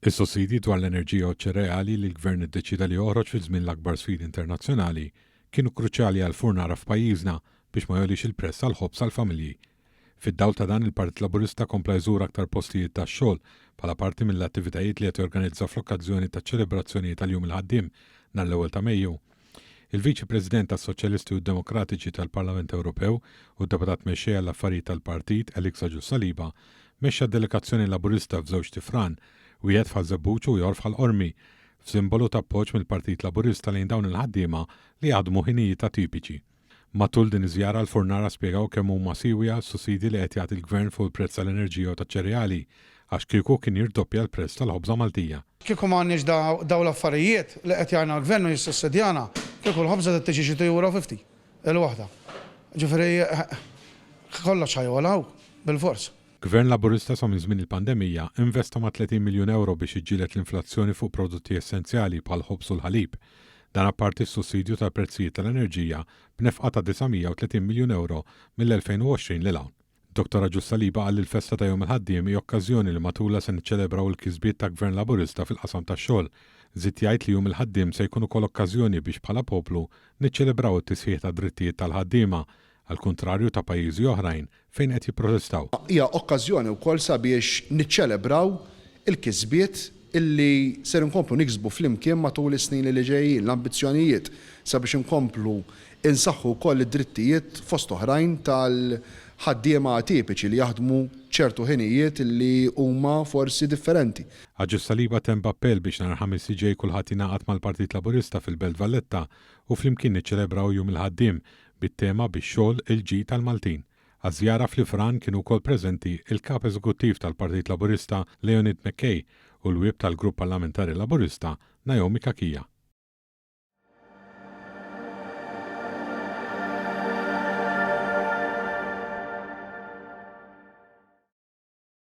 Is-sussidji dwar l-enerġija u ċ-ċereali li l-Gvern iddeċieda li joħroġ fi żmien l-akbar sfidi internazzjonali kienu kruċjali għall-furnara f'pajjiżna biex ma jogħlix il-prezz tal-ħobż għall-familji. Fid-dawl ta' dan il-Partit Laburista kompla jżur aktar postijiet tax-xogħol bħala parti mill-attivitajiet li qed jorganizza fl-okkażjoni taċ-ċelebrazzjonijiet għal Jum il-Ħaddiem nhar l-ewwel ta' Mejju. Il-Viċi President tas-Soċjalisti u d-Demokratiċi tal-Parlament Ewropew u d-Deputat Mexxej għall-Affarijiet tal-Partit, Alex Agius Saliba, mexxa delegazzjoni Laburista f'żewġt ifran, wieħed f'Ħaż-Żebbuġ u ieħor f'Ħal Qormi, f'simbolu ta' appoġġ mill-Partit Laburista lejn dawn il-ħaddiema li jaħdmu ħinijiet atipiċi. Matul din iż-żjara l-furnara spjegaw kemm huma siewja s-sussidji li qed jagħti l-Gvern fuq il-prezz tal-enerġija u taċ-ċereali, għax kieku kien jirdoppja l-prezz tal-ħobża Maltija. Kieku m'għandniex dawn l-affarijiet li qed jagħna l-Gvern u jissussidjana, kieku l-ħobża trid tiġi xi €2.50 il-waħda. Ġifieri kollox ħa jogħla hu, bilfors. Gvern Laburista sa minn żmien il-pandemija investa mat-30 miljun ewro biex jiġġieled l-inflazzjoni fuq prodotti essenzjali bħall-ħobż u l-ħalib. Dan apparti s-sussidju tal-prezzijiet tal-enerġija b'nefqa ta' 930 miljun ewro mill-2020 lil hawn. Dottor Agius Saliba qal li l-festa ta' Jum il-Ħaddiem hi okkażjoni li matulha se niċċelebraw il-kisbiet ta' Gvern Laburista fil-qasam tax-xogħol. Żied jgħid li Jum il-Ħaddiem se jkun ukoll okkażjoni biex bħala poplu niċċelebraw it-tisħiħ tad-drittijiet tal-ħaddiema, għall-kuntrarju ta' pajjiżi oħrajn fejn qed jipprotestaw. Hija okkażjoni wkoll sabiex niċċelebraw il-kisbiet illi ser inkomplu niksbu flimkien matul is-snin li ġejjin, l-ambizzjonijiet sabiex inkomplu insaħħu wkoll id-drittijiet fost oħrajn tal-ħaddiema atipiċi li jaħdmu ċertu ħinijiet li huma forsi differenti. Agius Saliba temm b'appell biex nhar il-Ħamis li ġej kulħadd jingħaqad mal-Partit Laburista fil-Belt Valletta u flimkien niċċelebraw Jum il-Ħaddiem bit-tema Bix-xogħol il-ġid għall-Maltin. Għaż-żjara fl-Ifran kienu wkoll preżenti il-Kap Eżekuttiv tal-Partit Laburista Leonid McKay u l-Whip tal-Grupp Parlamentari Laburista Naomi Cachia.